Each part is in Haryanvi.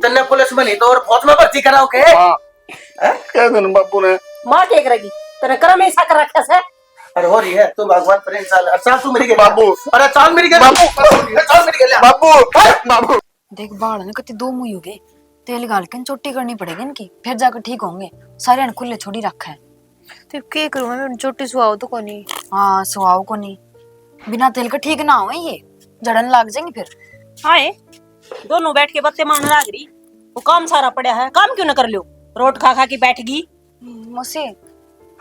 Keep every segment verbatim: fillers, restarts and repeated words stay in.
तन्ने पुलिस में नहीं तो और फौज में भर्ती कराओ के? हाँ। हैं? कह देना बापू ने। माँ के करेगी? तेरे कर्म ऐसा कर रखा से। अरे हो रही है, तू भगवान पर इंसान, अच्छा तू मेरी गेल। बाबू। अरे चाल मेरी गेल। बाबू। अरे चाल मेरी गेल। बाबू। बाबू। देख, बाल ने कति दो मुंह हो गए, तेल घाल के चोटी करनी पड़ेगी इनकी, फिर जाकर ठीक होंगे। सारे अनखुल्ले छोड़ी रखा है। तो के करूँ मैं, चोटी सुहाओ तो कोनी। हाँ, सुहाओ कोनी, बिना तेल के ठीक ना हो ये, जड़न लाग जाएंगी फिर। हाय, दोनों बैठ के बातें मारने लाग रही। वो काम सारा पड़ा है, काम क्यों ना कर लो? रोट खा खा के बैठ गई। मौसी,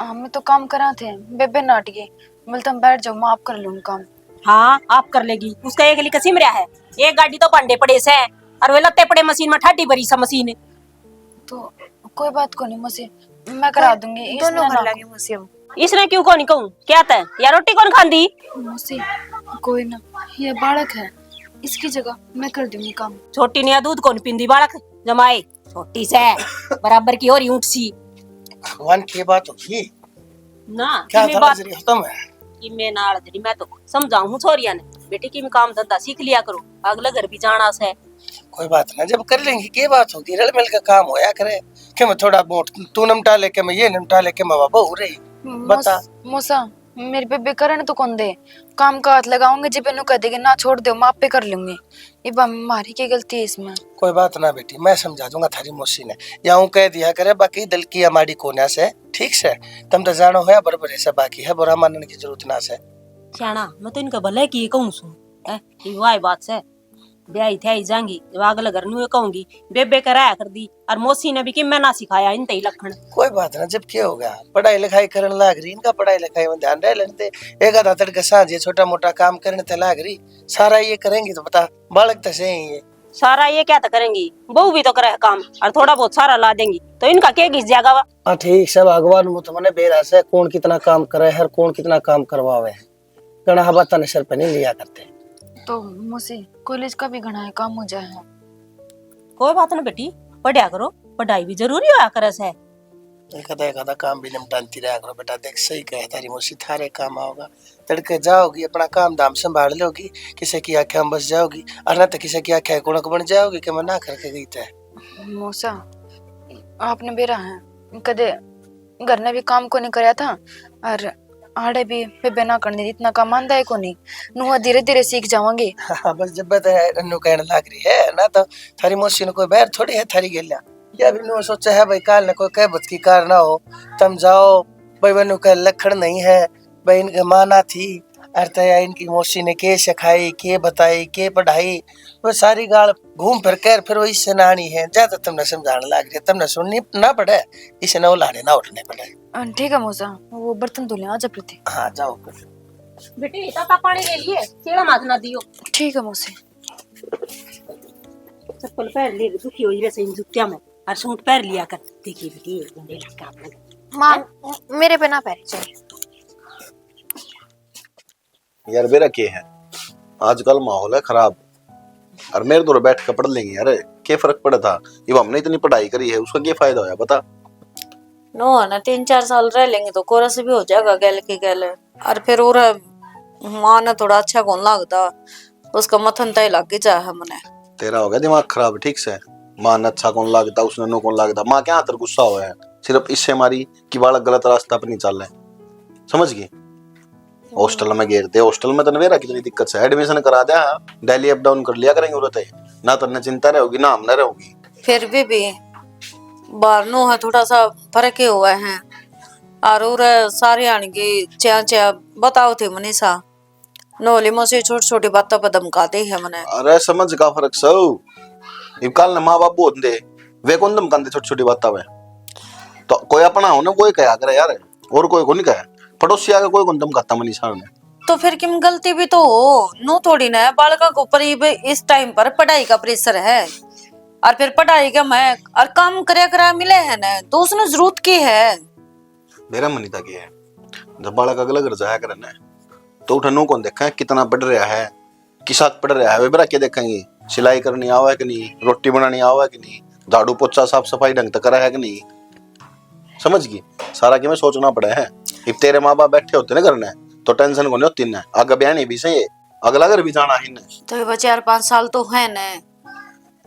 हम तो काम करा थे, बेबे नाट गई। बोले, "तुम बैठ जाओ, मैं आप कर लूंगी काम।" हाँ, आप कर लेगी, उसका एक लिख सिम रहा है। एक गाड़ी तो भांडे पड़े से, और वे लत्ते पड़े मशीन में, ठाडी भरी सा मशीन। तो कोई बात को नहीं मौसी, मैं करा दूंगी। इसने दोनों ना कर लेंगे मौसी हम। इसने क्यों को नहीं कहूँ? क्या तय या रोटी कौन खांदी? मौसी, कोई ना, ये बालक है, इसकी जगह मैं कर दूंगी काम। छोटी ने दूध कौन पींदी बालक? जमाए छोटी से, बराबर की हो रही ऊंट सी। भगवान, की बात होगी? ना, क्या किमे था बात नजरिया खत्म है? कि मैं नाल जड़ी, मैं तो समझाऊं हूँ छोरिया ने, "बेटी, किमे काम धंधा सीख लिया करो, अगले घर भी जाना से।" कोई बात ना, जब कर लेंगी, के बात होगी, रल मिल के काम होया करे। के मैं थोड़ा बहुत तू निपटा ले, के मैं ये निपटा ले, के मैं बाबा हो रही। बता। मौस-, मौसा, मेरी बेबे करण तो कौन दे, काम का हाथ लगाऊंगी, जब इन्हों कह देगी, "ना, छोड़ दो, मैं आपे कर लूंगी।" इब मारी की गलती है इसमें? कोई बात ना बेटी, मैं समझा दूंगा थारी मौसी ने। या ऊं कह दिया करे, बाकी दिल की हमारी कोन्या से, ठीक से? तुम तो जानो होया बरबर से, बाकी है बुरा मानने की जरूरत ना से। सियाणा, मैं तो इनका भले की कहूं सू, हैं? ये वाह बात से, ब्याही थे आई जांगी, जब अगले घर नु कहूंगी, "बेबे कराया कर दी।" और मौसी ने भी कि मैं ना सिखाया इन तई लखन। कोई बात ना, जब क्या होगा, पढ़ाई लिखाई करने लाग रही, इनका पढ़ाई लिखाई में ध्यान रह लेते। एक आधा तड़के सांझे छोटा मोटा काम करने ते लाग रही, सारा ये करेंगी तो बता, बालक तो सही है। सारा ये क्या तो करेंगी, बहू भी तो करे है काम, और थोड़ा बहुत सारा ला देंगी, तो इनका के घिस जाएगा वा? हाँ, ठीक से, भगवान वो तो मने बेरा से कौन कितना काम करे है और कौन कितना काम करवावे है। घणा हवा तने सिर पे नहीं लिया करते। तो मौसी, कॉलेज का भी घणा है, काम हो जाए है। कोई बात ना बेटी, पढ़या करो, पढ़ाई भी जरूरी होया करे से। एक आधा, एक आधा काम भी निपटाती रहा करो बेटा। देख, सही कहे थारी मौसी, थारे काम आओगा। तड़के जाओगी, अपना काम धाम संभाल लोगी, किसी की आंखें में बस जाओगी, और ना तो किसी की आंखें कुणक बन जाओगी कि मैं ना करके गई थे। मौसा, आपने बेरा है, कदे घर ने भी काम को नहीं करया था, और आड़े भी बेबे ना करने दी, इतना काम आंदा है को नहीं। नुआ धीरे धीरे सीख जावांगे। हाँ, बस जब तो न्यू कहने लग रही है ना, तो थारी मौसी ने कोई बैर थोड़ी है थारी गेल्या। या भी न्यू सोचा है भाई, काल ने कोई कह बत की कार ना हो, तुम जाओ भाई, वे न्यू कह लखन नहीं है भाई, इनके माँ ना थी, अर तो या इनकी मौसी ने के सिखाई, के बताई, के पढ़ाई, वो सारी गाल घूम फिर कर फिर वो इससे नानी है। ज्यादा तुमने समझाने लग रही, तुमने सुननी ना पड़े, इसे ना उलाने ना उठने पड़े। अ, ठीक है मौसा, वो बर्तन धो लें, आ जा प्रीति। हाँ, जाओ। बेटी, ताता पानी ले लिए, केला माथ ना दियो। ठीक है मौसी। चप्पल पहन ले, दुखी हो रहे से इन जूतिया में, और सूट पहन लिया कर। देखिए बेटी, एक घंटे लग आपने। माँ, मेरे पे ना पहन, चल। यार, बेरा के है, आजकल माहौल है खराब। और मेरे तो बैठ के पढ़ लेंगे यार, के फर्क पड़ा था? इब हमने इतनी पढ़ाई करी है, उसका क्या फायदा होया, बता? नो है ना, तीन चार साल रह लेंगे तो कोरस भी हो जाएगा गैल के गैल। और फिर और माँ ने थोड़ा अच्छा कौन लगता, उसका मथन तय लग ही जा है मने। तेरा हो गया दिमाग खराब, ठीक से? माँ ने अच्छा कौन लगता, उसने नो कौन लगता। माँ क्या तेरे गुस्सा होया है? सिर्फ इससे मारी कि बालक गलत रास्ता पर नहीं चल रहे, समझ गई? हॉस्टल में घेर दे, हॉस्टल में तने बेरा कितनी दिक्कत से, एडमिशन करा दे, हाँ, डेली अप डाउन कर लिया करेंगे, उरत है ना, तन्ने चिंता रहोगी ना हमने रहोगी। फिर भी, भी बाहर नो है, थोड़ा सा फर्क ही हुआ है। और उरे सारे आने की च्या च्या बताओ थे मनीषा, नोली मौसी छोटी छोटी बातों पर धमकाते हैं मने। अरे समझ का फर्क सौ, इब काल ने माँ बाप होते, वे कौन धमकाते छोटी छोटी बातों में? तो कोई अपना हो ना, कोई कहा करे यार, और कोई को नहीं कहे। पड़ोसी आके कोई कौन धमकाता मनीषा ने। तो फिर किम गलती भी तो हो, नू थोड़ी ना है, बालका के ऊपर इब इस टाइम पर पढ़ाई का प्रेशर है, और फिर पढ़ाई के मैं और काम करया करा मिले है ना, तो उसने जरूरत की है। मेरा मन इतना के है, जब बालक अगले घर जाया करे ना, तो उठे नू कौन देखा कितना पढ़ रहा है, किसा पढ़ रहा है, वे बेरा के देखेंगे, सिलाई करनी आवे कि नहीं, रोटी बनानी आवे कि नहीं, झाड़ू पोछा साफ सफाई ढंग तै करा है कि नहीं, समझ गई? सारा के मैं सोचना पड़े है। इब तेरे माँ बाप बैठे होते ना घर ने, तो टेंशन को नहीं होती ना, आगे ब्याह नहीं भी सही है, अगला घर भी जाना है इन्हें। तो ये चार पाँच साल तो है ना,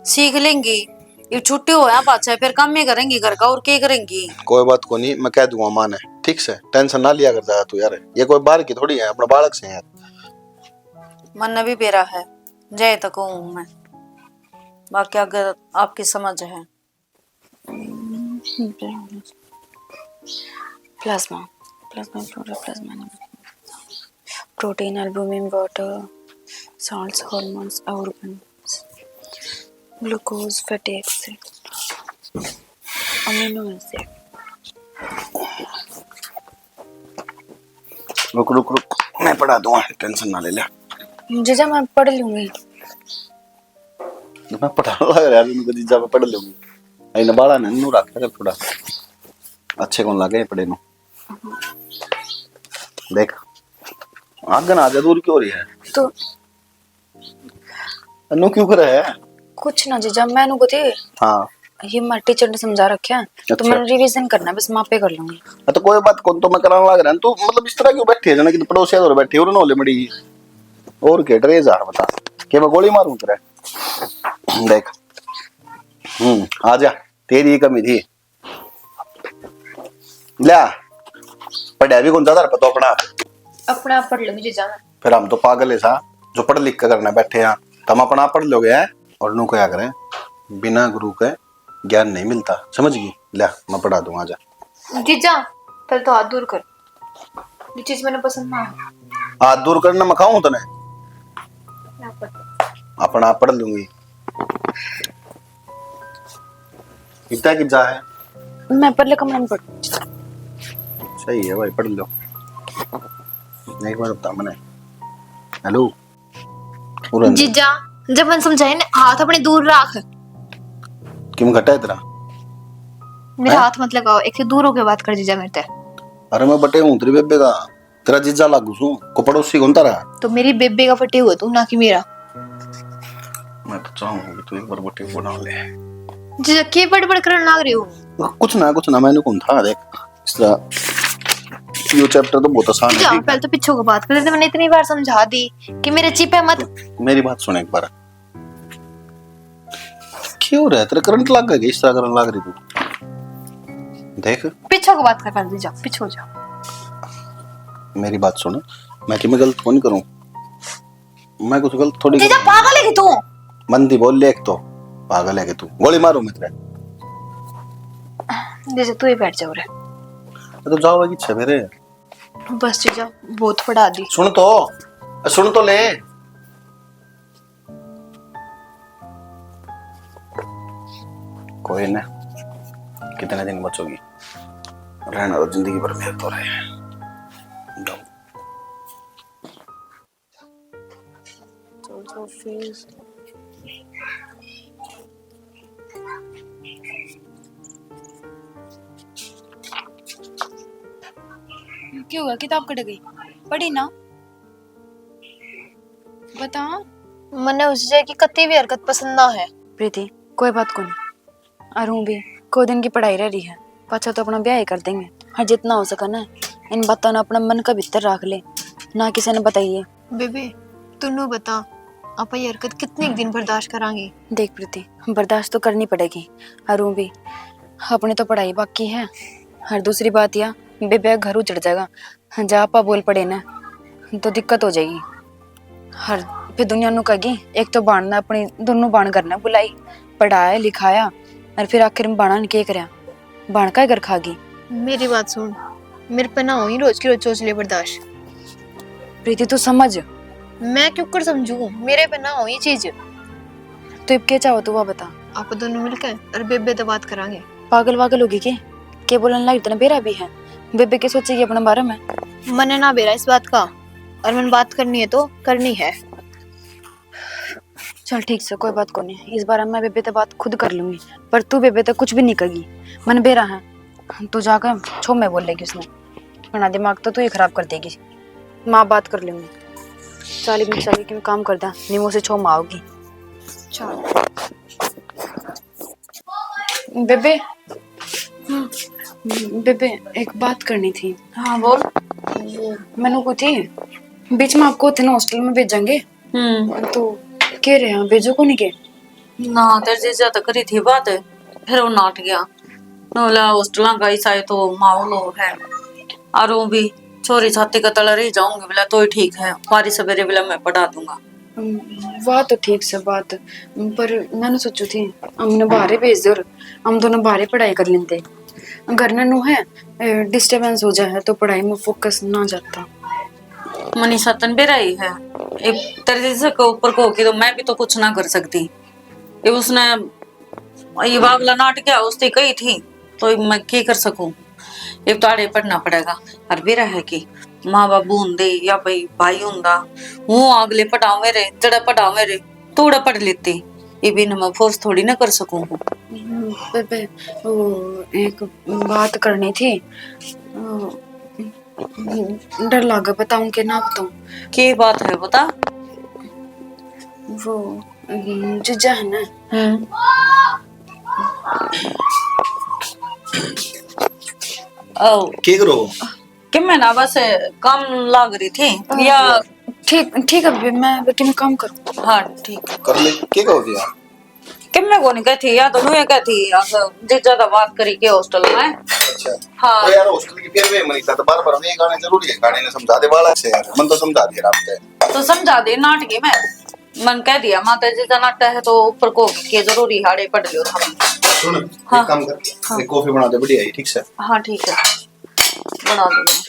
सीख लेंगी, ये छुट्टी होया पाछे फिर काम ही करेंगी घर का, और के करेंगी? कोई बात को नहीं, मैं कह दूंगा माँ ने। ठीक से, टेंशन ना लिया कर ज्यादा तू यार, ये कोई बाहर की थोड़ी है, अपना बालक से यार। मन भी बेरा है, जाए तक हूँ मैं, बाकी अगर आपकी समझ है। Plasma, plasma powder, plasma, protein, albumin, water, salts, hormones, organs, glucose, fatty acid, amino acid. रुक रुक रुक, मैं पढ़ा दूंगा, टेंशन ना ले ले। जीजा, मैं पढ़ लूंगी। मैं पढ़ा लग रहा है उनको, जीजा, मैं पढ़ लूंगी। इन्हें बाला ने नू रख कर थोड़ा अच्छे कौन लगे पढ़े नु। देख, आगे ना आ जा, दूर क्यों हो रही है? तो नु क्यों करे है? कुछ ना जीजा, मैं नु को थी। हाँ। ये मारे टीचर ने समझा रखे हैं, तो अच्छा। मैंने रिवीजन करना, बस मैं आपे कर लूंगी। हाँ, तो कोई बात कौन, तो मैं कराने लग रहा हूँ। तू मतलब इस तरह क्यों बैठी है, जाने कि तू पड़ोसिया और बैठी और नोले मड़ी। और के डरे जा, बता के मैं गोली मारूं तेरे? देख, हम्म, आ जा, तेरी ही कमी थी। ले, पढ़ा भी कौन ज्यादा पता अपना। अपना आप पढ़ लूंगी जीजा मैं। फिर हम तो पागल है सा, जो पढ़ लिख के करना बैठे हैं, तुम अपना आप पढ़ लोगे हैं। और नू क्या करें, बिना गुरु के ज्ञान नहीं मिलता, समझ गई? ले, मैं पढ़ा दूंगा, आजा। जीजा, पहले तो हाथ दूर कर, ये चीज मैंने पसंद ना है। हाथ दूर करना मैं खाऊं तने? ना पढ़। अपना आप पढ़ लूंगी। इतना कि जा है। मैं पहले कमरे में पढ़। सही है भाई, पढ़ लो। एक बार बता मने। हेलो। जीजा, जब मैंने समझाया ना, हाथ अपने दूर रख। किम घटा है तेरा? मेरे हैं? हाथ मत लगाओ, एक तो दूर होके बात कर जीजा मेरे ते। अरे मैं बटे हूँ तेरी बेबे का, तेरा जीजा लागू सूं, को पड़ोसी कौन तारा? तो मेरी बेबे का फटे हुए तू, ना कि मेरा। मैं तो चाहूंगा कि तू एक बार बटे बना ले। जीजा, के बड़बड़ करने लाग रहे हो? कुछ ना, कुछ ना, मैंने कौन था, देख। इस तरह यो चैप्टर तो बहुत आसान है, ठीक है? पहले तो पीछे को बात कर लेते, मैंने इतनी बार समझा दी कि मेरे चिपे मत। मेरी बात सुन एक बार। क्यों रे, तेरे करंट लग गया, इस तरह करने लग रही तू? देख, पीछे को बात कर, पहले जा, पीछे हो जा। मेरी बात सुन, मैं कि मैं गलत कौन करूं? मैं कुछ गलत थोड़ी जीजा, करूँ। पागल है कि तू? मंदी बोल ले एक तो, पागल है कि तू? गोली मारूं मैं तेरे। जीजा, तू ही बैठ जाओ रे। तो जाओ, इच्छा मेरे। बस जीजा, बहुत पढ़ा दी। सुन तो, सुन तो ले। कोई ना, कितने दिन बचोगी? रहना तो जिंदगी भर मेरे तो रहे। जाओ। क्यों हुआ? किताब कट गई? पढ़ी ना? बता। मन्ने उस जय की कत्ती भी हरकत पसंद ना है। प्रीति, कोई बात कोनी। अर हूँ भी, कोई दिन की पढ़ाई रह रही है, पाछा तो अपना ब्याह ही कर देंगे। और जितना हो सके ना, इन बातों ने अपने मन का भीतर रख ले, ना किसी ने बताइए। बेबे, तू नू बता, आप ये हरकत कितने एक दिन बर्दाश्त करांगे? देख प्रीति, बर्दाश्त तो करनी पड़ेगी। अर हूँ भी, अपनी तो पढ़ाई बाकी है। और दूसरी बात या, बेबे घर उजड़ जाएगा। हाँ, जा आपा बोल पड़े ना, तो दिक्कत हो जाएगी। हर फिर दुनिया नु कहेगी, एक तो बाण ने अपनी दोनों बाण घर ने बुलाई, पढ़ाया लिखाया, और फिर आखिर में बाणा ने के करया? बाण का घर खागी। मेरी बात सुन, मेरे पे ना होई रोज की रोज चोचले बर्दाश्त। प्रीति, तू समझ। मैं क्यों कर समझू, मेरे पे ना होई चीज। तो इब के चाहो तू, वो बता। आप दोनों मिलकर और बेबे तो बात करांगे। पागल वागल होगी के? के बोलने लाग इतना बेरा भी है? बेबे के सोचेगी अपने बारे में? मने ना बेरा इस बात का, और मैंने बात करनी है तो करनी है। चल ठीक से, कोई बात कोनी, इस बार मैं बेबे ते बात खुद कर लूंगी, पर तू बेबे ते कुछ भी नहीं कहेगी। मन बेरा है, तू जाकर छो में बोलेगी उसने। अपना दिमाग तो तू ही खराब कर देगी। माँ बात कर लूंगी। चाली में चाली के काम कर दा, नीमो से छो में आओगी। चल। बेबे, हम्म, बेबे, एक बात करनी थी। हाँ, बोल। मैंने को थी, बीच में आपको उतने हॉस्टल में भेजेंगे। हम्म। तो कह रहे हैं, भेजो को नहीं के? ना, तेरे जीजा तो करी थी बात, फिर वो नाट गया। बोला, "हॉस्टल का ऐसा है तो माहौल हो है, और वो भी छोरी छाती का तला रह जाऊंगी, बोला, तो ही ठीक है, पारी सवेरे, बोला, मैं पढ़ा दूंगा।" हम्म, वा तो ठीक से बात, पर मैंने सोचू थी, हमने बाहर ही भेज दो, हम दोनों बाहर ही पढ़ाई कर लेंदे। घर में नू है, डिस्टरबेंस हो जाए तो पढ़ाई में फोकस ना जाता। मनीषा तन बेरा ही है, एक तेरे जैसे के ऊपर को होके तो मैं भी तो कुछ ना कर सकती। ये उसने, ये बागला नाट क्या उसने कही थी, तो मैं क्या कर सकूं? ये तो आड़े पढ़ना पड़ेगा। और बेरा है कि माँ बाबू होंदे या भाई, भाई होंदा, वो अगले पढ़ावे रे, जड़ा पढ़ावे रे, तो उड़ा पढ़ लेते। ये भी मैं फोर्स थोड़ी ना कर सकूं हूँ। हम्म, बेबे, वो एक बात करनी थी। अ, डर लागे बताऊं के ना बताऊं। के बात है, बता। वो, हम्म, जीजा है ना। हम्म। आओ। के करो? कि मैं ना बस काम लाग रही थी। हाँ। या ठीक, ठीक है बेबे, मैं बेटी में काम करूँ। हाँ, ठीक। कर ले, के कहो भैया? कि मैं कोनी कहती, या तो नुए कहती, या तो जे ज्यादा बात करी के हॉस्टल में। अच्छा। हाँ। अरे यार, हॉस्टल की फिर भी मनीषा तो बार-बार ये गाने जरूरी है, गाने ने समझा दे बालक से यार, मन तो समझा दिया राम के। तो समझा दे नाटकी में। मन कह दिया, माता जी का नाटा है तो ऊपर को के जरूरी हाड़े पढ़ लियो था। सुन, हाँ। एक काम कर, हाँ। एक कॉफी बना दे, बढ़िया है, ठीक से? हाँ, ठीक है, बना दूंगी।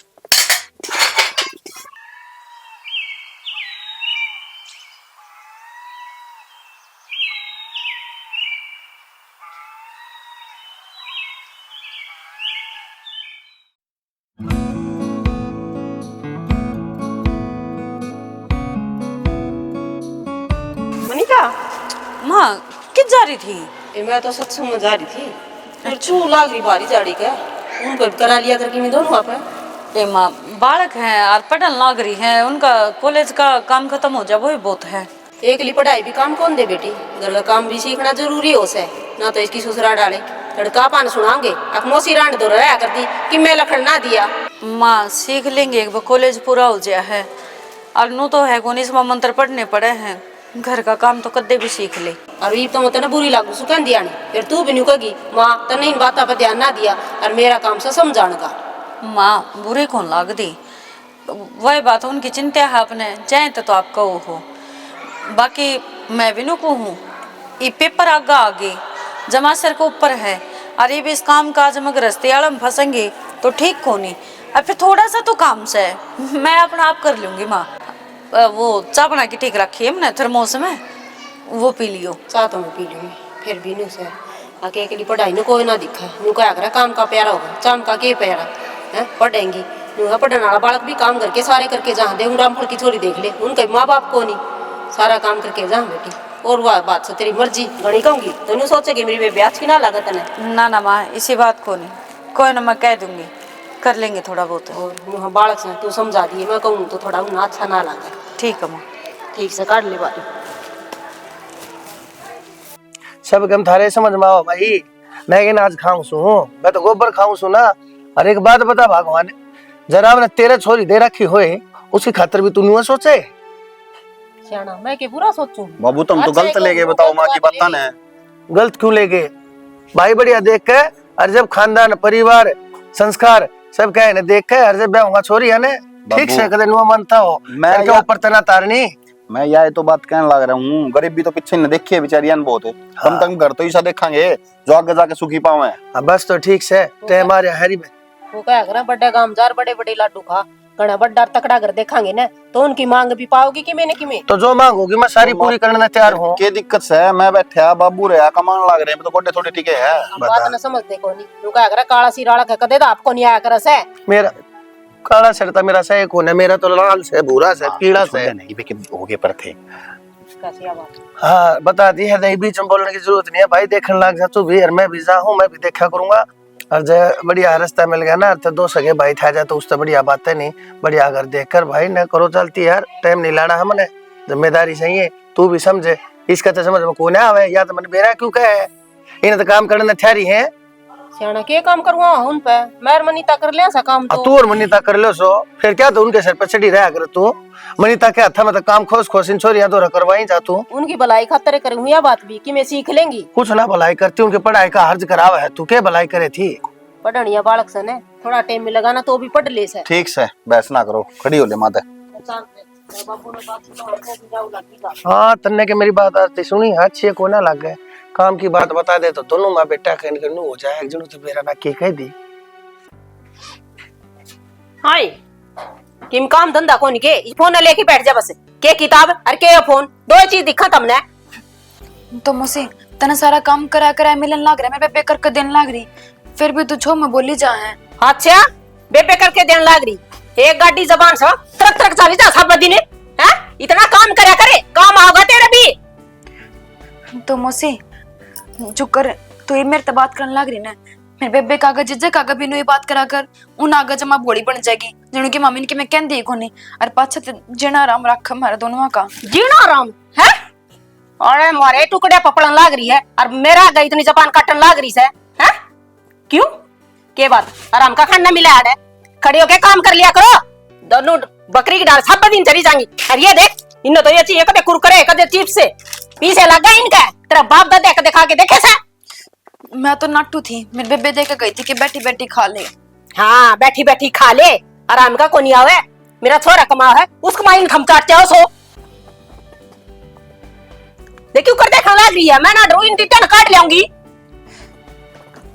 मनीषा। माँ, कित जा रही थी? ए, मैं तो सत्संग में जा रही थी। फिर चू लाग रही भारी जाड़ी के। उनको करा लिया करके मैं दोनों आप। ए माँ, बालक हैं और पढ़न लाग रही हैं, उनका कॉलेज का काम खत्म हो जाए, वही बहुत है। एकली पढ़ाई भी काम कौन दे बेटी, घर का काम भी सीखना जरूरी हो से, ना तो इसकी ससुरा डाले। लड़का पान सुनाओगे, अक मौसी रांड दो रहा करती कि मैं लखन ना दिया। माँ, सीख लेंगे, एक बार कॉलेज पूरा हो जाया है। और नू तो है कौन, इसमें मंत्र पढ़ने पड़े हैं, घर का काम तो कद्दे भी सीख ले। और ये तो मैं तने बुरी लागू सु कहन दिया नहीं, फिर तू भी न्यू कहेगी, "माँ, तने इन बातों पर ध्यान ना दिया और मेरा काम से समझान का।" माँ, बुरी कौन लागती, वह बात उनकी चिंता है आपने, चाहे तो, तो आप कहो हो, बाकी मैं भी नु कहूँ, ये पेपर आगा आगे जमा सिर के ऊपर है, और ये भी इस काम काज में गृहस्थी आलम फंसेंगे तो ठीक कोनी। अब फिर थोड़ा सा तो काम से मैं अपना आप कर लूंगी माँ। अ, वो चाय बना के ठीक रखी है हमने थर्मोस में, वो पी लियो। चाय तो मैं पी लूंगी, फिर भी नु से आके एकली पढ़ाई ने कोई ना दिखे, न्यू कहा करे काम का प्यारा होगा, चाम का के प्यारा है, पढ़ेंगी। न्यू है पढ़ने वाला बालक भी काम करके सारे करके जहाँ दे, रामफल की छोरी देख ले, उनके माँ बाप को नहीं, सारा काम करके जहाँ बेटी। और वह बात से तेरी मर्जी, घणी कहूंगी तो न्यू सोचेगी मेरी बेबे आज की ना लागत ने। ना ना माँ, इसी बात को नहीं, कोई ना, मैं कह दूंगी, कर लेंगे थोड़ा बहुत। और न्यू हाँ बालक से तू समझा दिए, मैं कहूँ तो थोड़ा उन्हें अच्छा ना लगे। ठीक है माँ। ठीक से काट ले बारी। सब गम थारे समझ में आओ भाई, मैं के आज खाऊं सू, मैं तो गोबर खाऊं सू ना। और एक बात बता भगवान, जरा ने तेरे छोरी दे रखी होए, उसकी खातर भी तू नुआ सोचे? सियाना, मैं के बुरा सोचूं? बाबू, तुम तो अच्छा, गलत एक ले गए, और बताओ, माँ की बात बात ले ने। गलत क्यों ले गए? भाई बढ़िया देख के, और जब खानदान, परिवार, संस्कार सब कहे ने देख के, और जब ब्याह होगा छोरी है ने, ठीक बाबू, से कदे नुआ मानता हो, मैं इनके या- ऊपर तना तारनी। मैं या तो बात कहने लग रहा हूँ, गरीबी तो पीछे ने देखी है बेचारियां ने बहुत। कम हाँ। से कम घर तो ऐसा देखांगे जो आगे जाके सुखी पावे। हाँ, बस तो ठीक से, ते हमारे हरी में। वो क्या करा, बड़े गांव जार, बड़े बड़े लाडू खा, घना बड़ा तकड़ा घर देखांगे ना, तो उनकी मांग भी पाओगी कि मैंने कि मैं? तो जो मांग होगी, मैं सारी तो पूरी माँ, करने तैयार हूँ। के दिक्कत से, मैं बैठा, बाबू रहा, कमान लाग रहे हैं, तो गोडे थोड़े टिके हैं। बात बता। ना समझते कोनी, वो क्या करा, काला सिर वाला के कदे तो आपको नहीं आया करे से। मेरा काला सिर तो मेरा सही कोने, मेरा तो लाल से, भूरा से, हाँ, पीला कुछ से। नहीं, लेकिन हो गए पर थे। कैसी आवाज? हाँ, बता दी है, नहीं बीच में बोलने की जरूरत नहीं है भाई, देखने लग जा तू भी, और मैं भी जा हूँ, मैं भी देखा करूंगा। और जब बढ़िया रास्ता मिल गया ना, तो दो सगे भाई था जा, तो उससे बढ़िया बात है नहीं। बढ़िया अगर देख कर भाई न करो चलती यार, टाइम नहीं लाना हमने, जिम्मेदारी सही है, तू भी समझे। इसका तो समझ में कोई ना आवे, या तो मैंने बेरा क्यों कहे, इन्हें तो काम करने ठहरी है। याना के काम करवाओ उन पे? मैं और मनीता कर लिया सा काम आ, तो। तू और मनीता कर लो सो, फिर क्या तो उनके सर पे चढ़ी रहा कर तू। मनीता के हाथा में तो काम खोस खोस इन छोरियां तो करवाई जा तू। उनकी भलाई खातर करूँ या बात भी कि मैं सीख लेंगी। कुछ ना भलाई करती, उनके पढ़ाई का हर्ज कराव है, तू के भलाई करे थी? पढ़निया बालक से ने थोड़ा टाइम में लगाना तो भी पढ़ ले से। ठीक से, बहस ना करो, खड़ी हो ले माते। हाँ, तन्ने के मेरी बात आज तक सुनी, अच्छी कोना लागे। काम की बात बता दे तो दोनों माँ बेटा कहने के नू हो जाए, एक जणू तो मेरा ना के कह दी। हाय, किम काम धंधा कोनी के, ई फोन लेके बैठ जा बस। के किताब और के ये फोन, दो ही चीज दिखा तमने। तो मौसी, तने सारा काम करा करा मिलन लाग रहा, मेरे बेबे करके देने लाग रही, फिर भी तू छो में बोली जा है। अच्छा, बेबे करके देने लाग रही, एक गाड़ी जबान से ट्रक ट्रक चाली जा सब दिन, हैं? इतना काम करा करे, काम आओगा तेरे भी। तो मौसी, जो कर, तू ये मेरे ते बात करने लाग रही ना, मेरे बेबे का आगे, जीजा का आगे भी नू ये बात करा कर, उन आगे जमा भोली बन जाएगी, जणू की मामी ने कि मैं कहंदी ही कोनी। और पाछे तो जीना आराम रख हमारे दोनों का। जीना आराम है? अरे मारे टुकड़े पपड़न लाग रही है और मेरा आगे इतनी जबान काटन लाग रही है, हैं? क्यों? के बात? आराम का खाना मिला है? खड़ी होके काम कर लिया करो। दोनों बकरी की डाल सब दिन चरी जाएंगी। और ये देख, इन्हें तो ये चाहिए कदे कुरकुरे, कदे चिप्स, पीसे लगा इनका। तेरा बाप दादा कदे खा के देखे से? मैं तो नाटू थी, मेरे बेबे दे के गई थी कि बैठी बैठी खा ले। हाँ, बैठी बैठी खा ले, आराम का कोनी आवे। मेरा छोरा कमा है, उस कमाई में थम चाटते हो सो। देखियो कर देखा लाग रही है, मैं ना डरू, इन तीतन काट लाऊंगी।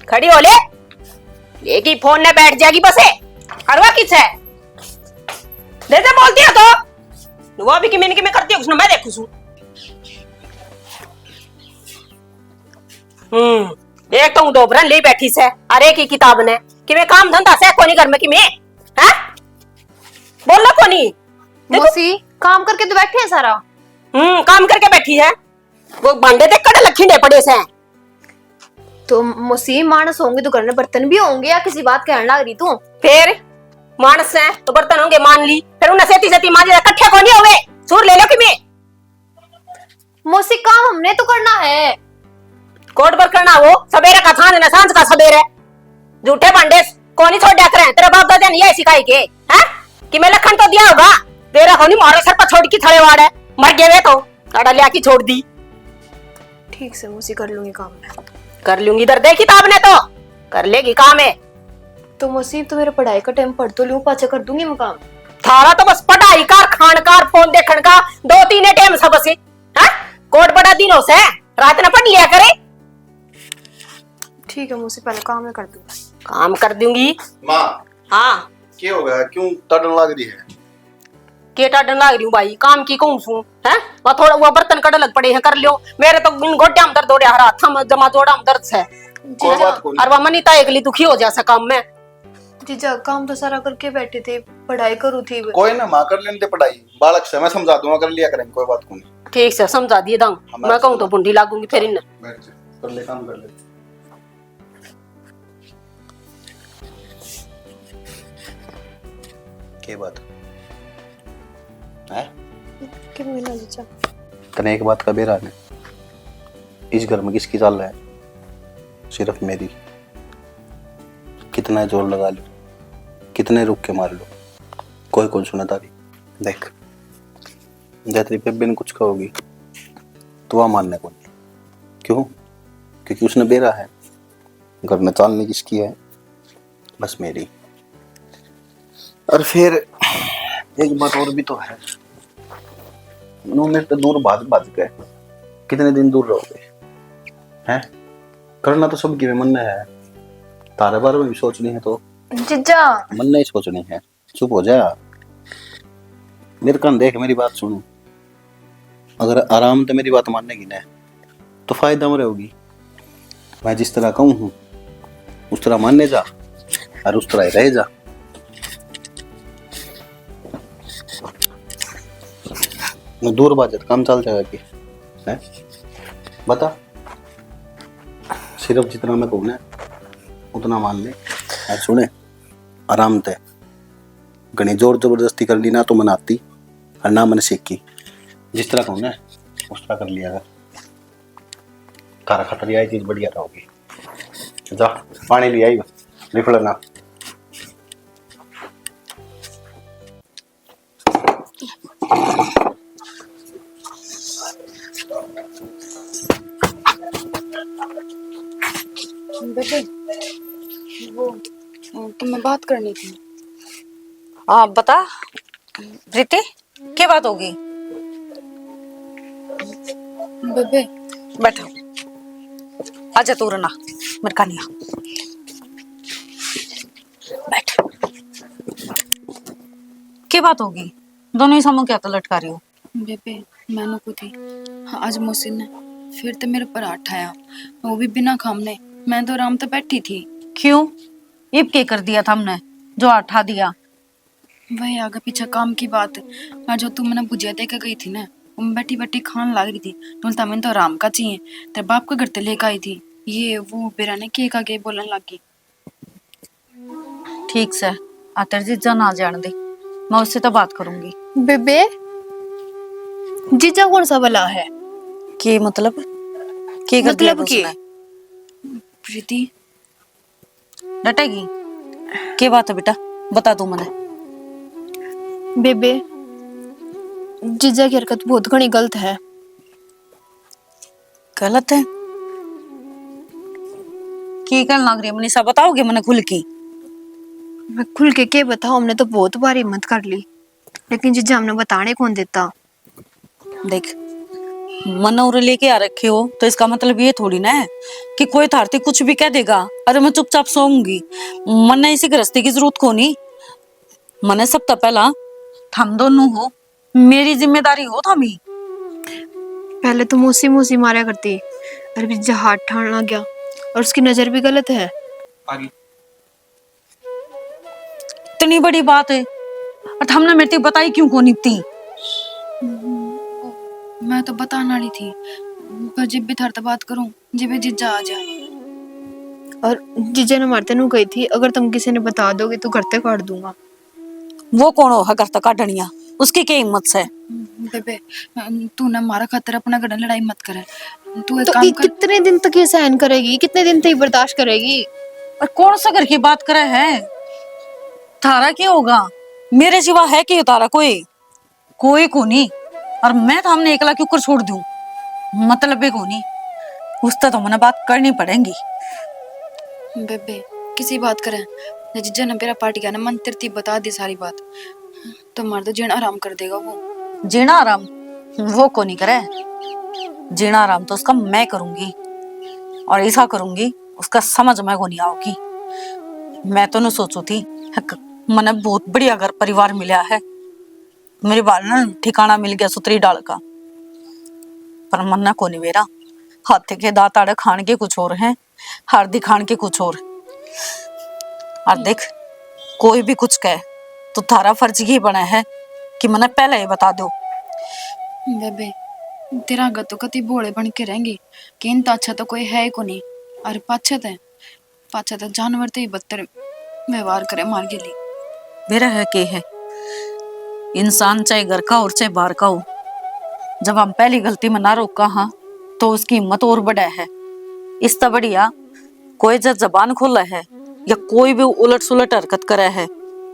खड़ी हो ले, लेगी फोन ने बैठ जाएगी बसे। करवा किस है? दे दे बोलती है तो। वो भी कि मैंने कि मैं करती हूँ, उसने मैं देखू सू। हम्म, एक तो ऊँ धोबरन ले बैठी से, अरे की किताब ने, कि मैं काम धंधा से कोनी घर में कि मैं, हैं? बोलना कोनी। देखो। मौसी, काम करके तो बैठे हैं सारा। हम्म, काम करके बैठी है। वो भांडे देख कड़े लखींडे पड़े से। तो मौसी, मानस होंगे तो घर में बर्तन भी होंगे, या किसी बात कहने लग रही तू? फिर मानस है तो बर्तन होंगे, मान ली, फिर उन्हें सेती सेती मांजे, इकट्ठे कोनी होवे। सूर ले लो कि मैं। मौसी, काम हमने तो करना है। कोट पर करना हो, सवेरे का सांझ ने सांझ का सवेरे। झूठे भांडे कोनी छोड़ा करे, तेरे बाप दादा ने यही सिखाई के, हैं? कि मैं लखन तो दिया होगा, तेरा कोनी मारो सर पर छोड़ की थड़े वाड़ है, मर गए वे तो, आड़ा लिया की छोड़ दी। ठीक से मौसी, कर लूंगी काम मैं। कर लूंगी, इधर देख किताब ने तो, कर लेगी काम है। तो मौसी, तू मेरे पढ़ाई का टाइम पढ़ तो लूं, पाछे कर दूंगी मैं काम। थारा तो बस पढ़ाई का, खान का, फोन देखण का, दो तीन टाइम सब से, हैं? कोट बड़ा दिन हो से, रात ने पढ़ लिया करे। ठीक है मौसी, पहले काम मैं कर दूंगी। काम कर दूंगी। माँ। हाँ। के हो गया, क्यों टाडन लाग रही है? के टाडन लाग रही हूँ भाई, काम की कहूँ सू, हैं? वहाँ थोड़ा वो बर्तन कड़े लग पड़े हैं, कर लियो। मेरे तो इन गोड्या में दर्द हो रहा, हाथा में जमा जोड़ा में दर्द है। कोई बात कोनी। और वह मनीता एकली दुखी हो जा सा काम में। जीजा, काम तो सारा करके बैठे थे, पढ़ाई करू थी। कोई ना माँ, कर लेने दे पढ़ाई, बालक से मैं समझा दूंगा, कर लिया करेंगे, कोई बात कोनी। ठीक से समझा दिए दाऊं, हाँ, मैं कहूँ तो बुंडी लागूंगी फिर इन्हें। बैठ जा, कर ले, काम कर ले। के बात है? के मिला जीजा? तने एक बात का बेरा ने, इस घर में किसकी चाल है? सिर्फ मेरी। कितना जोर लगा लो, कितने रुक के मार लो, कोई कौन सुना तारी। देख, जै तेरी बेबे ने कुछ कहोगी, तो वह मानने को नहीं। क्यों? क्योंकि उसने बेरा है, घर में चालनी किसकी है? बस मेरी। और फिर एक बात और भी तो है, नू मेरे तो दूर भाज भाज के कितने दिन दूर रहोगे, हैं? करना तो सबकी मन है, तारे बारे में भी सोचनी है तो जीजा। मन नहीं सोचनी है, चुप हो जा। मेरे कान देख, मेरी बात सुन। अगर आराम ते मेरी बात मानेगी ना, तो फायदा में रहोगी। मैं जिस तरह कहूँ हूँ, उस तरह माने जा और उस तरह ही रह जा। मैं दूर बात काम चल जाएगा कि, हैं? बता, सिर्फ जितना मैं कहूँ ना, उतना मान ले। और सुने, आराम ते, घणी जोर जबरदस्ती कर ली ना तो मन आती और ना मन सीखी। जिस तरह कहूँ ना, उस तरह कर लिया कर। थारा खातर यही चीज बढ़िया रहोगी। जा, पानी ले आई, लिख लेना। बेटे, वो, अ, तुम्हें बात करनी थी। हाँ, बता प्रीति, के बात होगी? बेबे। बैठो, आजा तू रना, मेरे कानिया बैठ। के बात होगी? दोनों ही सामू क्या तो लटका रही हो? बेबे, मैंने को थी, आज मौसी ने फिर तो मेरे पर हाथ ठाया, वो भी बिना काम ने। मैं तो आराम तो बैठी थी। क्यों? इब के कर दिया था हमने जो हाथ ठा दिया? वही आगे पीछे काम की बात। और जो तू मैंने भुजिया दे के गई थी ना, वो मैं बैठी बैठी खान लाग रही थी। तो बोलता, मैंने तो आराम का चाहिए, तेरे बाप के घर ते लेके आई थी। ये वो बेरा ने के का के बोलने लग गई। ठीक से, आ तेरे जीजा ना जान दे, मैं उससे तो बात करूंगी। बेबे, जीजा कौन सा भला है? के मतलब? के कर दिया मतलब था के? उसने? प्रीति। डटेगी? के बात है बेटा, बता तू मने। बेबे, जीजा की हरकत बहुत घणी गलत है। गलत है? की कहने लग रही है मनीषा, बताओगे मने खुल के? मैं खुल के के बताऊं, हमने तो बहुत बार हिम्मत कर ली, लेकिन जीजा हमने बताने कौन देता। देख, मने उरे लेके आ रखे हो तो इसका मतलब ये थोड़ी ना है कि कोई थारती कुछ भी कह देगा। अरे मैं चुपचाप सोऊंगी, मने इसी गृहस्थी की जरूरत कोनी। मने सब तो पहला थम दोनों हो, मेरी जिम्मेदारी हो थामी। पहले तो मौसी मौसी मारा करती, अरे जीजा हाथ ठाण लग गया, और उसकी नजर भी गलत है। इतनी बड़ी बात है, और थमने मेरे ते बताई क्यों कोनी थी? मैं तो बताने वाली थी, पर जब भी थारे ते बात करूं, जब भी जीजा आ जा। और जीजा ने मारते नू कही थी, अगर तुम किसी ने बता दोगे तो घर ते काट दूंगा। वो कौन हो है घर तक काटनिया? उसकी क्या हिम्मत से? बेबे, तू ना मारा खातर अपना घर लड़ाई मत करे। तू एक तो काम ये कर। कितने दिन तक ये सहन करेगी, कितने दिन तक ये बर्दाश्त करेगी? और कौन सा घर की बात करे है? थारा क्या होगा? मेरे सिवा है क्या थारा कोई? कोई को नहीं। और मैं तो हमने एकला क्यों कर छोड़ दूं? मतलब भी को नहीं। उससे तो मने बात करनी पड़ेगी। बेबे, किसी बात करे? जीजा ने बेरा पाट गया ना, मंत्र थी बता दी सारी बात। तो मार तो जीना आराम कर देगा वो। जीना आराम वो को नहीं करे, जीना आराम तो उसका मैं करूंगी, और ऐसा करूंगी उसका समझ में को नहीं आओगी। मैं तो न सोचू थी, हक, मने बहुत बढ़िया घर परिवार मिला है, मेरे बाल ना ठिकाना मिल गया सुतरी डाल का, पर मन्ना को नहीं बेरा। हाथ के दांत आड़े खान के कुछ और हैं, हार दिखान के कुछ और। और देख, कोई भी कुछ कहे तो थारा फर्ज ये बना है कि मने पहले ही बता दो। बेबे, तेरा आगे तो कति भोले बन के रहेंगे कि इन तो अच्छा तो कोई है ही कोनी, और पाछे ते, पाछे ते जानवर ते ही बदतर व्यवहार करे मार गेली। बेरा है के है, इंसान चाहे घर का और चाहे बाहर का हो, जब हम पहली गलती में ना रोका हाँ, तो उसकी हिम्मत और बढ़े है। इससे बढ़िया कोई जब जबान खोले है या कोई भी उलट सुलट हरकत करे है,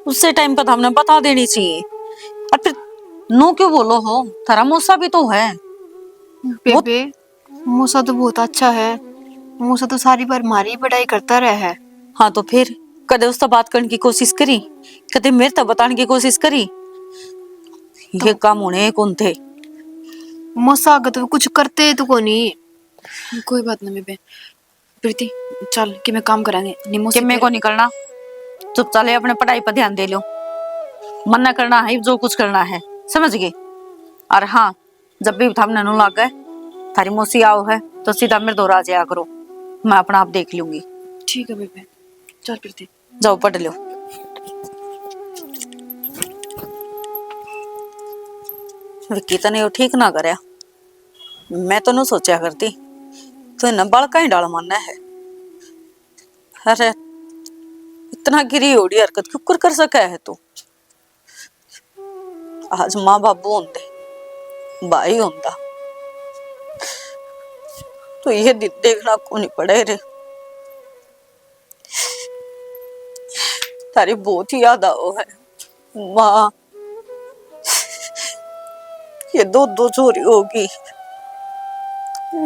उससे टाइम पर हमने बता देनी चाहिए। और फिर नू क्यों बोलो हो, थारा मौसा भी तो है। वो बेबे, मौसा तो बहुत अच्छा है, मौसा तो सारी बार मारी बड़ाई करता रहा है। हाँ तो फिर कदे उससे बात करने की कोशिश करी, कदे मेरे तक बताने की कोशिश करी? ये तो काम होने कौन थे? मौसा आगे तो कुछ करते तो कोनी। कोई बात ना बेबे, प्रीति, चल, कि मैं काम करांगे। निमो से किम्मे को निकलना, चुप चाले अपने पढ़ाई पर ध्यान दे लो। मन्ना करना है जो कुछ करना है, समझ गए? और हाँ, जब भी थामने नु लागे थारी मौसी आओ है, तो सीधा मेरे दौरा आ जाया करो, मैं अपना आप देख लूंगी। ठीक है बेबे, चल प्रीति। जाओ पढ़ लो। विक्की तने यो ठीक ना करया, मैं तो नु सोचा करती, तो इन्हें बालका ही डाल मानना है। अरे, इतना गिरी होड़ी हरकत क्यों कर, कर सका है तू? आज माँ बाबू होंदे, भाई होंदा, तो ये दिन देखना को नहीं पड़े रे। थारी बहुत ही याद आओ है माँ। ये दो दो छोरी होगी,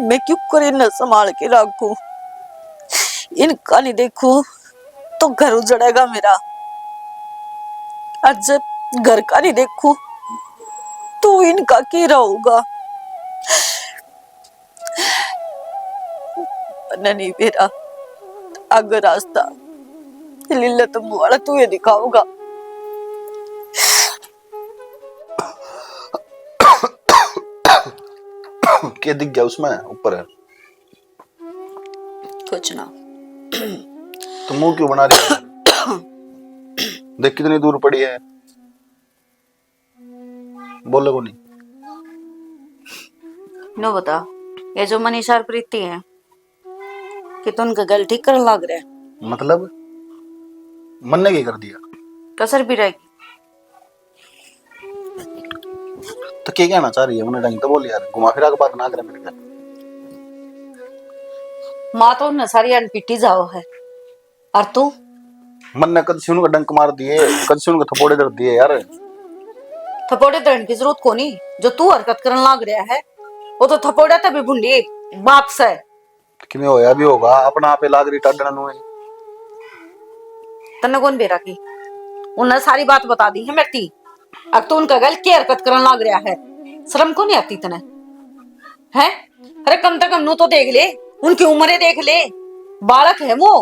मैं क्यों कर इन्हें संभाल के रखूं? इनका नहीं देखूं तो घर उजड़ेगा मेरा, और जब घर का नहीं देखूं तो इनका के रहोगा? मन्ने नहीं बेरा, आगे रास्ता लीला तंबू वाला तू ये दिखाओगा। के दिख गया उसमें ऊपर? कुछ ना। तो मुंह क्यों बना रही है? देख कितनी दूर पड़ी है, बोले को नहीं। नो बता, ये जो मनीषा और प्रीति है, कि तू उनका गल ठीक करने लाग रहा है? मतलब, मन्ने के कर दिया? कसर भी रहेगी। तो क्या कहना चाह रही है? मैंने ढंग तो बोल यार, घुमा फिरा के बात ना करे मेरे घर। माँ तो उन्हें सारी अनपीटी जाओ है, और तू? मन्ने कद से उनका डंक मार दिए, कद से उनका थपोड़े धर दिए यार। थपोड़े धरने की जरूरत कोनी, जो तू हरकत करने लाग रहा है, वो तो थपोड़ा तभी भुंडी बाप से। किमें होया भी होगा, अपना आपे लाग रही टाडण नु। तन्ने कौन बेरा की? उन्हें सारी बात बता दी है मेरी। अब तू उनका गल की हरकत करने लाग रहा है, शर्म को नहीं आती तने? हैं? अरे, कम से कम नू तो देख ले, उनकी उम्र देख ले, बालक है वो।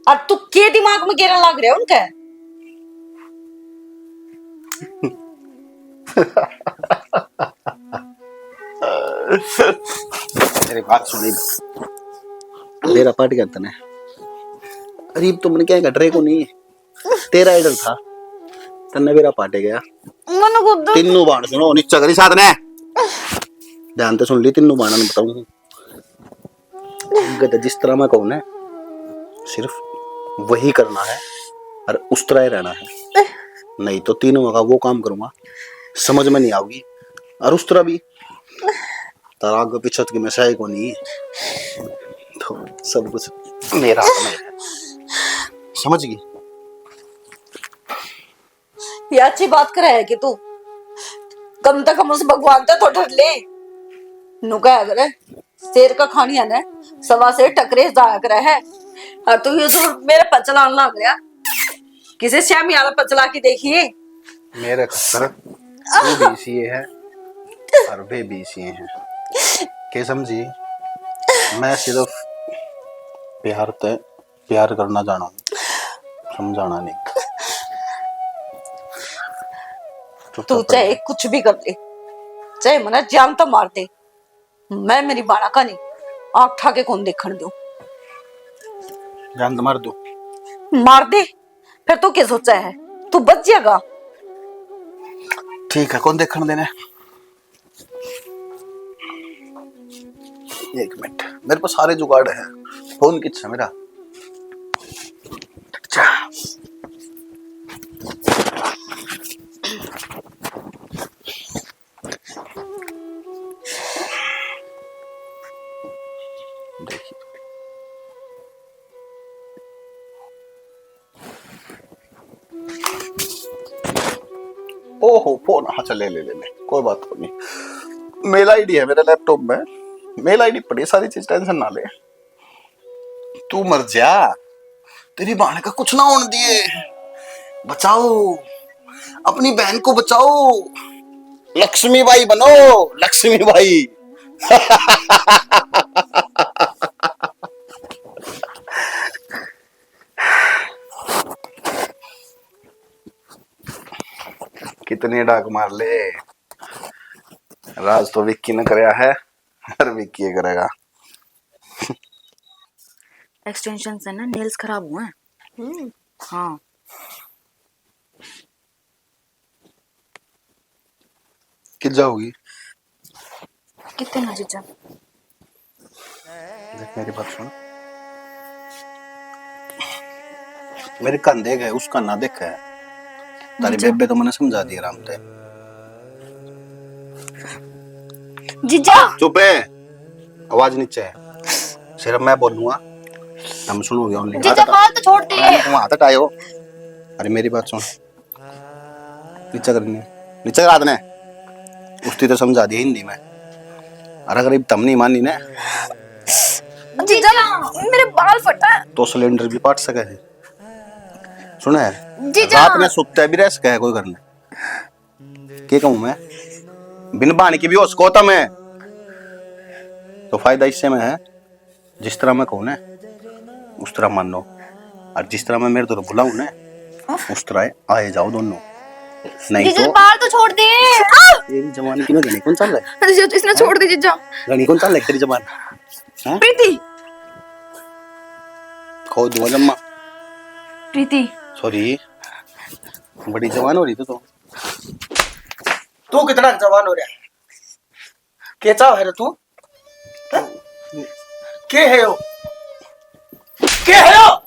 और तू के दिमाग में गेरन लाग रहा है उनके? मेरी बात सुनी, मेरा पाट गया तने। अरे, तो मैंने क्या घट रहे को नहीं, तेरा आइडल था, तन्ने मेरा पाटे गया। मन को दर्द। तीनों बाण सुनो, नीचा करी साथ ने। ध्यान तो सुन ली, तीनों बाणा ने बताऊं। गद जिस तरह मैं कहूँ ना, सिर्फ वही करना है और उस तरह ही रहना है, नहीं तो तीनों का वो काम करूंगा, समझ में नहीं आओगी। और उस तरह भी तारा आगे पीछे तो मैं सही को नहीं, तो सब कुछ मेरा हाथ में है। समझ गई? ये अच्छी बात करे है कि तू कम से कम उस भगवान ते तो डर ले। नु कहा करे, शेर का खानिया ने सवा से टकरे जाया करे है, और तू ये सूर मेरे पर चलान लाग रहा। किसी श्यामी वाला पर चला के देखिए। मेरे खातर तू भी इसी है और वे भी इसी हैं। के समझी? मैं सिर्फ प्यार ते प्यार करना जाना हूँ, समझाना नहीं। तू चाहे कुछ भी कर ले, चाहे मना जान तो मार दे, मैं मेरी बाणा का नहीं आंख ठा के कौन देखण दूं। जान तो मार दो। मार दे, फिर तू क्या सोचा है, तू बच जाएगा? ठीक है, कौन देखण देने? एक मिनट, मेरे पास सारे जुगाड़ हैं। फोन किस है मेरा? अच्छा। देखिए। ओहो, फोन, हाँ, चल, ले, ले, ले, ले, कोई बात को नहीं। मेल आईडी है मेरे लैपटॉप में, मेल आईडी पड़ी, सारी चीज, टेंशन ना ले। तू मर जा, तेरी बहन का कुछ ना होने दिए। बचाओ, अपनी बहन को बचाओ, लक्ष्मी बाई बनो, लक्ष्मी बाई। कितने डाक मार ले, राज तो विक्की ने करया है, हर विक्की ये करेगा। एक्सटेंशन से ना नेल्स खराब हुए हैं। हम्म। हाँ। कित जाओगी? कितने ना जीजा? देख, मेरी बात सुन। मेरे कान देख है, उसका ना देख है। तारी बेबे तो मैंने समझा दिया आराम से। जीजा। चुप है, आवाज नीचे है। सिर्फ मैं बोलूंगा, तुम सुनोगे only। जीजा, बाल तो छोड़ दे। तुम हाथ हटाओ। अरे मेरी बात सुन, नीचे कर ने, नीचे कर हाथ ने। उसकी तो समझा दी हिंदी में। अरे अगर इब तम नहीं मानी ना, जीजा, मेरे बाल फटा है। तो सिलेंडर भी पाट सके है। सुने, जीजा। रात में सुत्ते भी रह सके है कोई घर में। के कहूँ मैं, बिन बहाने की भी हो सको था मैं। तो फायदा इससे में है, जिस तरह मैं कहूँ ना, उस तरह मानो, और जिस तरह मैं मेरे तो बुलाऊँ ना, उस तरह आए जाओ दोनों। नहीं जीजा, तो बाल तो छोड़ दे। आ! तेरी जबान की मैं घणी कौन चाल है? जीजा, इसने छोड़ दे जीजा। घणी कौन चाल है तेरी जबान? हाँ? प्रीति। खो दो जम्मा। प्रीति। सॉरी, बड़ी जवान हो रही तो, तो। तू कितना जवान हो रहा है? के चाह है रे तू? हैं? के है यो? के है यो?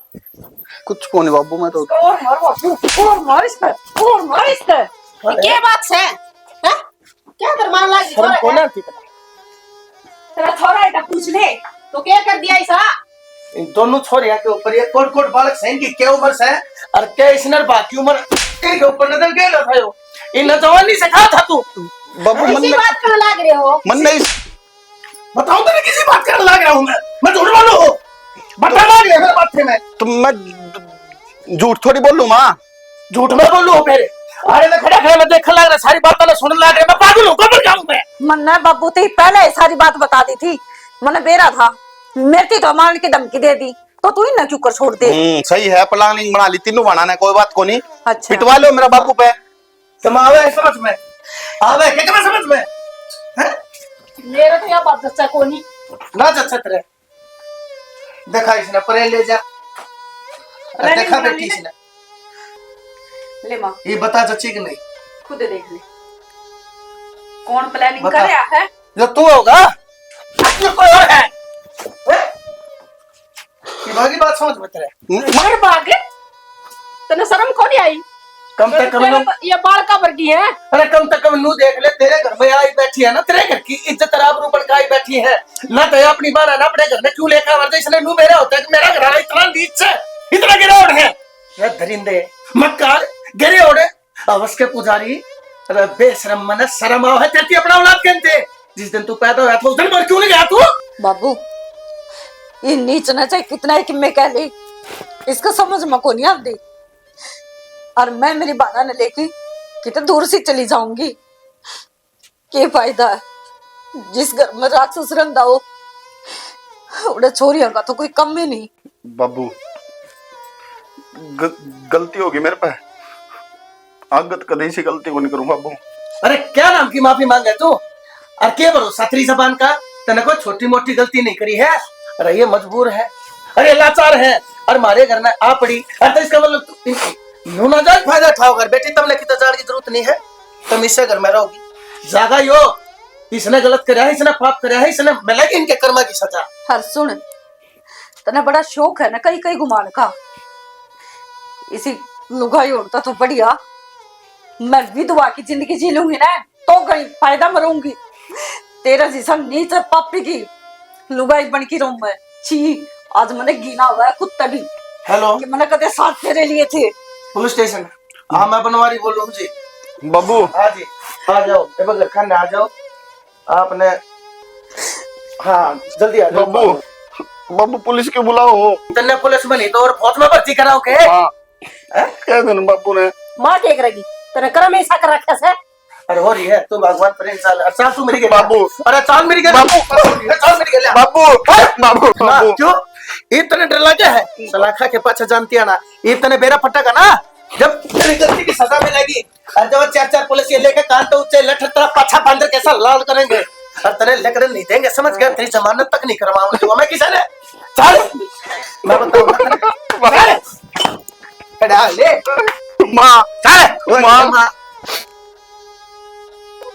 कुछ को नहीं बाबू, मैं तो और मार बाबू, और मार इस पर, और मार इस पर। अरे। के बात है? हैं? क्या दरमान लागी शर्म छोरा को है? ना थी पता। तेरा छोरा है, पूछ ले, तो क्या कर दिया ऐसा? इन दोनों छोरिया के ऊपर ये कोट कोट बालक सैन की क्या उम्र से, और क्या इसने बाकी उम्र इनके ऊपर नजर गए लो था यो? इन नौजवान नहीं सिखा था तू। बाबू, मन किसी में बात करने लाग रहे हो? मन नहीं। बताओ तो, मैं किसी बात करने लाग रहा हूँ मैं? मैं झूठ बोलूँ? बता लाग रहे हो मेरे माथे में। तो मैं झूठ थोड़ी बोलूँ माँ। झूठ मैं बोलूँ फिर? अरे मैं खड़ा खड़ा मैं देखने लाग रहा, सारी बात मैं सुनने लाग रहा, मैं पागल हूँ, कब जाऊँ मैं? मन्ने बाबू ते पहले ही सारी बात बता दी थी, मन्ने बेरा था, मेरे ती तो मारने की धमकी दे दी, तो तू इन्हें क्यों कर छोड़ दे? हम्म, सही है, planning बना ली तीनों बहाना ने, कोई बात को नहीं। अच्छा। पिटवा लो मेरा बाबू पे। तुम आवे है समझ में? आवे है क्या तुम्हें समझ में? हैं? मेरा तो यह बात जच्चा को नहीं। ना जच्चा तेरे। देखा इसने परे ले जा। परे देखा नहीं बेटी ले। इसने। ले माँ। ये बता जच्ची कि नहीं? खुद देख ले। कौन planning बता। कर रहा है? जो तू होगा, जो कोई और है? हैं? ये बात समझ में तेरे। मर भाग। तने शर्म को नहीं आई? कम से कम तेरे नू तो ये बालका वर्गी है। अरे कम से कम नू देख ले, तेरे घर में आई बैठी है ना, तेरे घर की इज्जत और आबरू बन के आई बैठी है ना, तो अपनी बार ना अपने घर में क्यों लेकर आ? इसने नू मेरा होता है कि मेरा घर वाला इतना नीच है, इतना गिरावट है। ये दरिंदे, मक्कार, गिरे ओड़े, अवस के पुजारी, अरे बेशरम, मने शर्म आओ है तेरी अपना औलाद कहते। जिस दिन तू पैदा हुआ था उस दिन मर क्यों नहीं गया तू? बाबू, ये नीच ना चाहे कितना ही किम्मे कह ले, इसका समझ में को नहीं आती। और मैं मेरी बाना ने लेके कितने दूर से चली जाऊंगी। के फायदा है जिस घर में राक्षस रहंदा हो, उड़े छोरियां का तो कोई कम ही नहीं। बाबू, ग-, गलती होगी मेरे पे। आगे तो कदे ऐसी गलती को नहीं करूँ बाबू। अरे क्या नाम की माफी मांगे तू? और के भरोसा तेरी जबान का? तने कोई छोटी मोटी गलती नहीं करी है। अरे ये मजबूर है, अरे लाचार है, और मारे घर में आ पड़ी। अरे तो इसका मतलब तू इन-, नू ना जान फायदा उठाओ घर बेटी, तमने कितना जान की जरूरत नहीं है, तुम इसे घर में रहोगी। जागा यो, इसने गलत करया है, इसने पाप करया है, इसने मिलेगी इनके कर्मा की सजा। हर सुन, तने बड़ा शौक है ना कई कई घुमान का। इसी लुगाई होता तो बढ़िया, मैं विधवा की जिंदगी जी लूंगी ना, तो कहीं फायदा मरूंगी। तेरा जिसम नीच पापी की लुगाई बन की रहूं मैं। छी, आज मैंने गिना हुआ है कुत्ता भी। हेलो। कि मैंने कदे साथ फेरे लिए थे। Police station. हाँ, मैं बनवारी बोल रहा हूँ जी। बाबू। हाँ जी, आ जाओ, ए बगैर खाने आ जाओ। आपने, हाँ, जल्दी आ जाओ। बाबू, बाबू, पुलिस क्यों बुलाओ? तन्ने पुलिस में नहीं तो और फौज में भर्ती कराओ के? हाँ। हैं? कह देना बाबू ने। माँ के करेगी, तेरे कर्म ऐसा कर रखा से। अरे हो रही है, तू भगवान पर इंसान, अरे चाल तू मेरी गले। बाबू। अरे चाल मेरी गले। बाबू। अरे चाल मेरी गले। बाबू। हैं? बाबू, ना, बाबू। क्यों? इतने डर लगे है? सलाखा के पाछे जानती है ना, इतने बेरा फटका ना, जब तेरी गलती की सजा मिलेगी, और जब चार चार पुलिस ये लेके कान तो ऊंचे लठ तेरा पाछा बंदर कैसा लाल करेंगे, और तेरे लकड़े नहीं देंगे, समझ गया? तेरी जमानत तक नहीं करवाऊंगा मैं किसी ने। चल, मैं बताऊंगा तेरे। चल। खड़ा ले। माँ। चल। ओए, माँ। माँ।